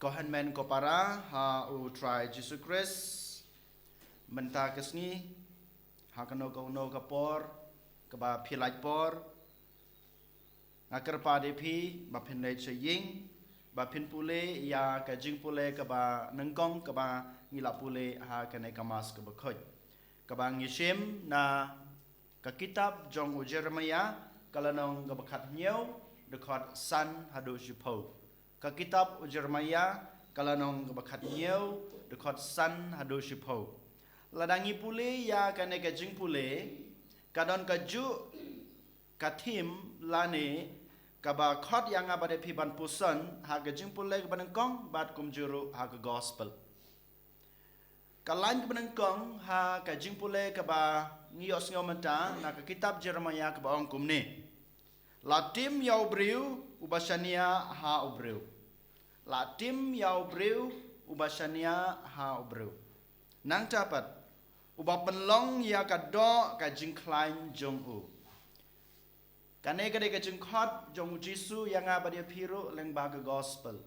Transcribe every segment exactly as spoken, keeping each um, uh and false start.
Ko hynmen ko para ha u Trai Jisu Khrist, mynta ka sngi, ha kano kano ka por kaba phi lait por, nga kyrpad ïa phi ba phin leit sha ïing, ba phin pule ïa ka jingpule kaba nyngkong kaba ngi la pule ha kane ka Mass kaba khuid, kaba ngi shim na ka kitab jong u Jeremiah, ka lynnong kaba khathynñiew, dkhot san haduh shiphew. Ka kitab u Jeremiah, ka lynnong kaba khathynñiew, dkhot san haduh shiphew. Lada ngi pule ïa kane ka jingpule, ka don kajuh ka theme lane kaba khot ïa nga bad ïa phi ban puson ha ka jingpule kaba nyngkong bad kumjuh ruh ha ka gospel. Ka lain kaba nyngkong ha ka jingpule kaba ngi ïohsngew mynta na ka kitab Jeremiah kaba ong kumne: La tim ïa u briew uba shaniah ha u briew. La tim ïa u briew uba shaniah ha u briew. Nangta pat, uba pynlong ïa ka doh ka jingkhlaiñ jong u. Kane ka dei ka jingkhot jong u Jisu ïa nga bad ïa phi ruh lyngba ka gospel.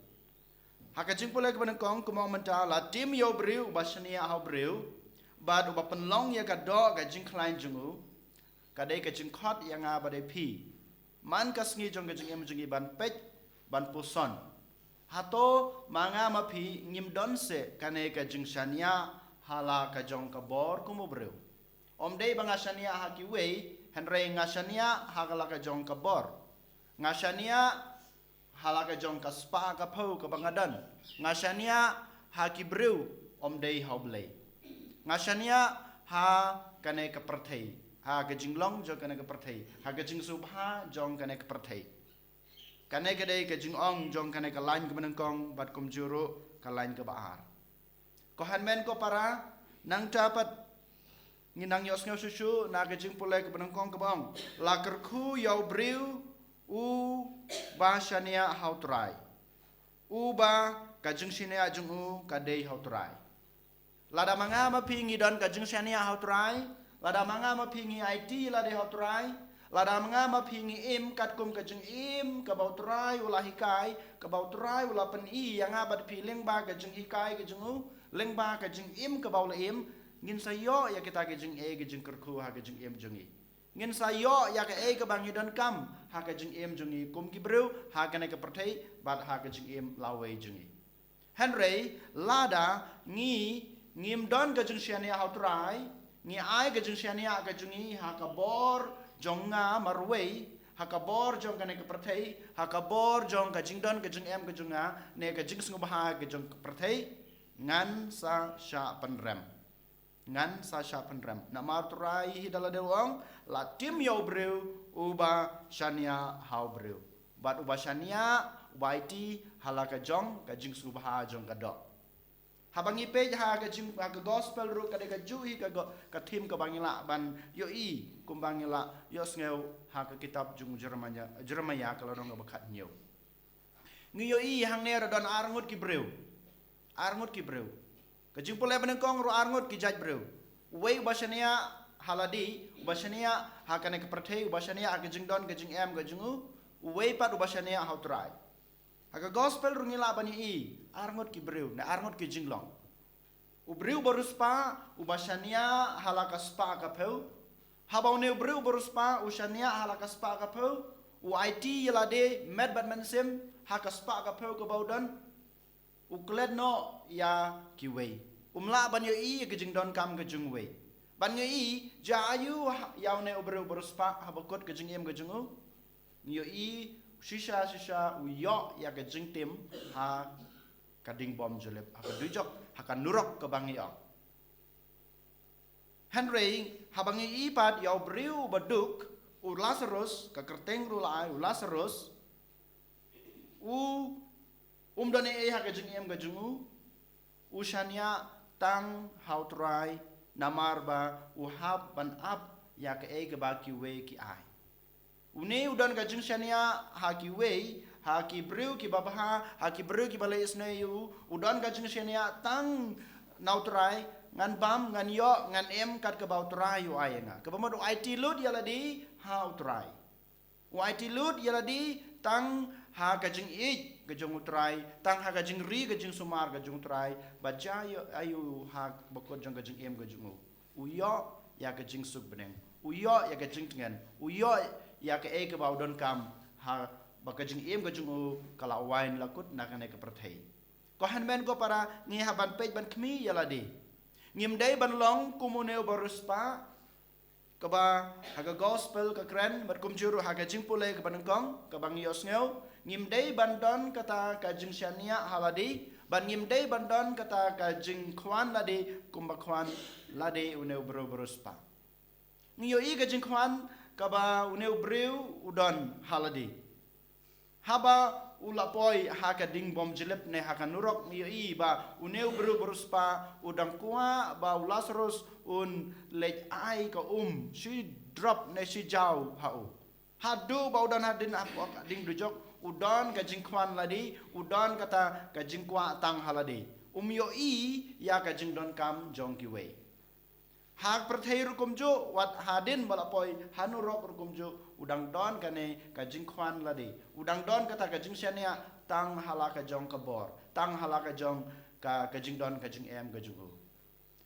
Ha ka jingpule kaba nyngkong kumba ong mynta, la tim ïa u briew uba shaniah ha u briew, bad uba pynlong ïa ka doh ka jingkhlaiñ jong u. Ka dei ka jingkhot ïa nga bad ïa phi man ka sngi jong ka jingim jong ngi ban peit, ban puson. Hato ma nga ma phi ngim don seh kane ka jingshaniah ha la ka jong ka bor kum u briew? Ym dei ba nga shaniah ha kiwei, hynrei nga shaniah ha la ka jong ka bor. Nga shaniah ha la ka jong ka spah ka phew kaba nga don. Nga shaniah ha ki briew, ym dei ha u Blei. Nga shaniah ha kane ka pyrthei, ha ka jinglong jong kane ka pyrthei, ha ka jingsngewbha jong kane ka pyrthei. Kane ka dei ka jingong jong kane ka lain kaba nyngkong bad kumjuh ruh ka lain kaba ar. Ko hynmen ko para, nangta pat ngi nang ïohsngew shuh shuh na ka jingpule kaba nyngkong kaba ong: La kyrkhu ïa u briew uba shaniah ha u Trai, uba ka jingshaniah jong u ka dei ha u Trai. Lada ma nga ma phi ngi don ka jingshaniah ha u Trai, lada ma nga ma phi ngi aiti lade ha u Trai, lada ma nga ma phi ngi im katkum ka jingim kaba u Trai u la hikai, kaba u Trai u la pyni ïa nga bad phi lyngba ka jinghikai ka jong u, lyngba ka jingim kaba u la im, ngin sa ïoh ïa kita ki jingeh ki jingkyrkhu ha ka jingim jong ngi. Ngin sa ïoh ïa kaei kaba ngi donkam ha ka jingim jong ngi kum ki briew ha kane ka pyrthei bad ha ka jingim lawei jong ngi. Hynrei lada ngi ngim don ka jingshaniah ha u Trai, ngi ai ka jingshaniah ka jong ngi ha ka bor jong nga marwei, ha ka bor jong kane ka pyrthei, ha ka bor jong ka jingdon ka jingem ka jong nga, ne ka jingsngewbha ka jong ka pyrthei, ngan sa shah pynrem. Ngan sa shah pynrem. Namar u Trai hi da lade u ong: La tim ïa u briew uba shaniah ha u briew, bad uba shaniah, uba aiti ha la ka jong ka jingsngewbha jong ka doh. Haba ngi peit ha ka jing, ha ka gospel ruh ka dei kajuh hi ka go, ka theme kaba ngi lah ban ïohi kumba ngi lah ïohsngew ha ka kitab jong Jeremiah, Jeremiah ka lynnong kaba khathynñiew. Ngi ïohi hangne ruh don arngut ki briew. Arngut ki briew. Ka jingpule ba nyngkong ruh arngut ki jait briew. Uwei uba shaniah ha lade, uba shaniah ha kane ka pyrthei, uba shaniah ha ka jingdon ka jingem ka jong u. Uwei pat uba shaniah ha u Trai. Ha ka gospel ruh ngi lah ban ïohi arngut ki briew ne arngut ki jinglong. U briew uba riewspah uba shaniah ha la ka spah ka phew. Haba une u briew uba riewspah u shaniah ha la ka spah ka phew, u aiti ïa lade met bad mynsiem ha ka spah ka phew kaba u don, u klet noh ïa kiwei. Um lah ban ïohi ïa ka jingdonkam ka jong uwei. Ban ïohi jia aïu ha, ïa une u briew uba riewspah haba kut ka jingim ka jong u. Ngi ïohi shisha shisha u ïoh ïa ka jingtim ha ka dingbym jylliew, ha ka dujok, ha ka nurok kaba ngi ong. Hynrei haba ngi ïohi pat ïa u briew uba duk, u Lasarus, ka kyrteng ruh la ai u Lasarus, u um don ei ei ha ka jingim ka jong u, u shaniah tang ha u Trai, namar ba u hap ban ap ïa kaei kaba kiwei ki ai. Une u don ka jingshaniah ha kiwei, ha ki briew kiba bha, ha ki briew kiba leh isynei ïa u, u don ka jingshaniah tang na u Trai, ngan bam, ngan ïoh, ngan im kat kaba u Trai u ai ïa nga. Kaba mut u aiti lut ïa lade ha u Trai. U aiti lut ïa lade tang ha ka jingïeit ka jong U Trai, tang ha ka jingri ka jingsumar ka jong U Trai, bad jia ïa u ha bakut jong ka jingim ka jong u. U ïoh ïa ka jingsuk bneng, u ïoh ïa ka jingtngen, u ïoh ïa kaei kaba u donkam, ha ba ka jingim ka jong u ka la wai la kut na kane ka pyrthei. Ko hynmen ko para, ngi hap ban peit ban khmih ïa lade. Ngim dei ban long kum une u bariewspah, kaba ha ka gospel ka kren, bad kumjuh ruh ha ka jingpule kaba nyngkong kaba ngi ïohsngew. Ngim dei ban don kata ka jingshaniah ha lade, bad ngim dei ban don kata ka jingkhwan lade kumba khwan lade une u briew bariewspah. Ngi ïohi ka jingkhwan kaba une u briew u don ha lade. Haba u la poi ha ka ding bym jlip ne ha ka nurok, ngi ïohi ba une u briew bariewspah u dang kwah ba u Lasarus un leit ai ka um shi drop ne shi jaw ha u. Haduh ba u don hadien hapoh ka ding dujok, u don ka jingkhwan lade, u don kata ka jingkwah tang ha lade. Um ïohi ïa ka jingdonkam jong kiwei. Ha ka pyrthei ruh kumjuh, wat hadien ba la poi ha nurok ruh kumjuh, u dang don kane ka jingkhwan lade, u dang don kata ka jingshaniah tang ha la ka jong ka bor, tang ha la ka jong ka, ka jingdon ka jingem ka jong u.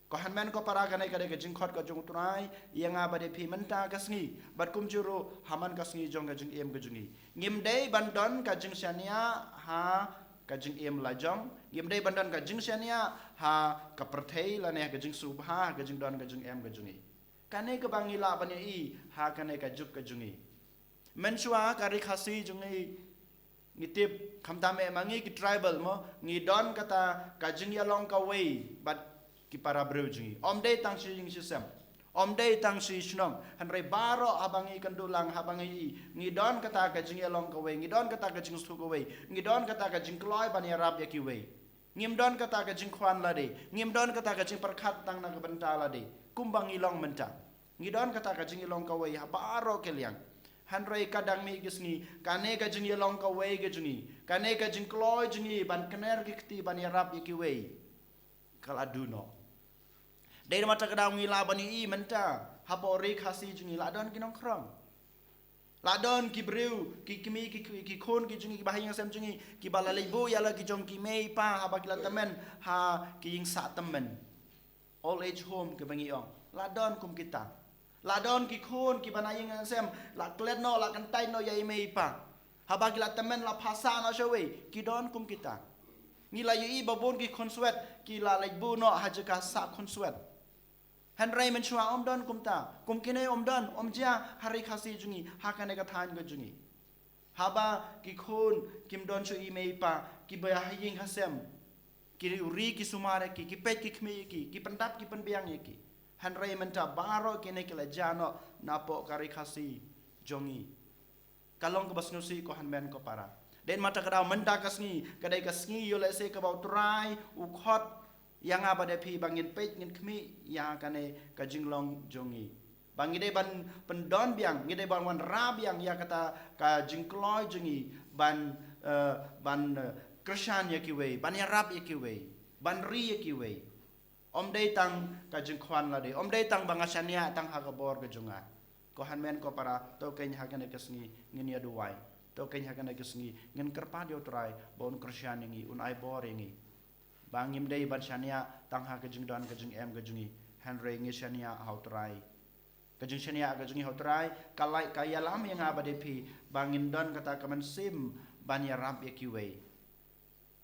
Ko hynmen ko para, kane ka dei ka jingkhot ka jong U Trai ïa nga bad ïa phi mynta ka sngi, bad kumjuh ruh ha man ka sngi jong ka jingim ka jong ngi. Ngim dei ban don ka jingshaniah ha ka jingim la jong, ngim dei ban don ka jingshaniah ha ka pyrthei lane ha ka jingsngewbha, ha ka jingdon ka jingem ka jong ngi. Kane kaba ngi lah ban ïohi ha kane ka juk ka jong ngi. Mynshuwa ka Ri Khasi jong ngi, ngi tip, khamtam eh ma ngi ki tribal mo, ngi don kata ka jingïalong kawei bad ki para briew jong ngi. Ym dei tang shi ïing shi sem, ym dei tang shi shnong, hynrei baroh haba ngi kynduh lang, haba ngi i, ngi don kata ka jingïalong kawei, ngi don kata ka jingsuk kawei, ngi don kata ka jingkloi ban ïarap ïa kiwei. Ngim don kata ka jingkhwan lade, ngim don kata ka jingpyrkhat tang na ka bynta lade, kumba ngi long mynta. Ngi don kata ka jingïalong kawei ha baroh ki liang. Hynrei ka dang mih ki sngi, kane ka jingïalong kawei ka jong ngi, kane ka jingkloi jong ngi ban kner ki kti ban ïarap ïa kiwei, ka la duh noh. Dei namar kata ka daw ngi lah ban ïohi mynta hapoh Ri Khasi jong ngi la don ki nongkhrong, la don ki briew, ki kmie, ki, ki, ki khun ki jong ngi, ki bahaïing hasem jong ngi, kiba la leit buh ïa la ki jong ki mei pa haba ki la tymmen ha ki ïing sah tymmen, old age home kiba ngi ong. La don kum kita. La don ki khun kiba na ïing na sem, la klet noh, la kyntait noh ïa i mei i pa. Haba ki la tymmen, la phah sah noh shawei, ki don kum kita. Ngi la ïohi ba bun ki khunswet ki la leit buh noh ha jaka sah khunswet. Hynrei mynshuwa ym don kumta. Kum kine ym don, ym jia ha Ri Khasi jong ngi, ha kane ka thaiñ ka jong ngi. Haba ki khun kim don shuh i mei i pa, kiba ha ïing ha sem, ki ri ki sumar ïa ki, ki peit ki khmih ïa ki, ki pyndap ki pynbiang ïa ki. Hynrei mynta baroh kine ki la jia noh napoh ka Ri Khasi jong ngi. Ka long kaba sngewsih ko hynmen ko para. Dei namar kata ka daw mynta ka sngi ka dei ka sngi ïoh lehse kaba U Trai u khot ïa nga bad ïa phi ba ngin peit, ngin khmih ïa kane ka jinglong jong ngi. Ba ngi dei ban pyndon biang, ngi dei ban wanrah biang ïa kata ka jingkloi jong ngi ban, eh, ban, eh, kyrshan ïa kiwei, ban ïarap ïa kiwei, ban ri ïa kiwei. Ym dei tang ka jingkhwan lade, ym dei tang ba nga shaniah tang ha ka bor ka jong nga. Ko hynmen ko para, to keiñ ha kane ka sngi ngin ïa duwai. To keiñ ha kane ka sngi ngin kyrpad ïa U Trai ba un kyrshan ïa ngi, un ai bor ïa ngi. Ba ngim dei ban shaniah tang ha ka jingdon ka jingem ka jong ngi, hynrei ngi shaniah ha U Trai. Ka jingshaniah ka jong ngi ha U Trai ka la, ka ïalam ïa nga bad ïa phi ba ngin don kata ka mynsiem ban ïarap ïa kiwei.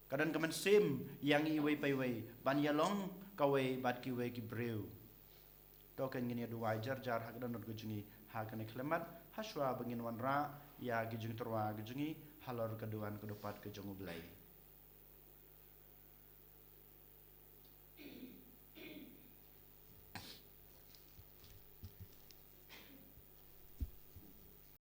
Ka don ka mynsiem ïa ngi iwei pa iwei ban ïalong kawei bad kiwei ki briew. To keiñ ngin ïa duwai jar jar ha ka dohnud ka jong ngi ha kane ka khyllipmat, ha shuwa ba ngin wanrah ïa ki jingtyrwa ki jong ngi halor ka duwan ka dupat ka jong U Blei.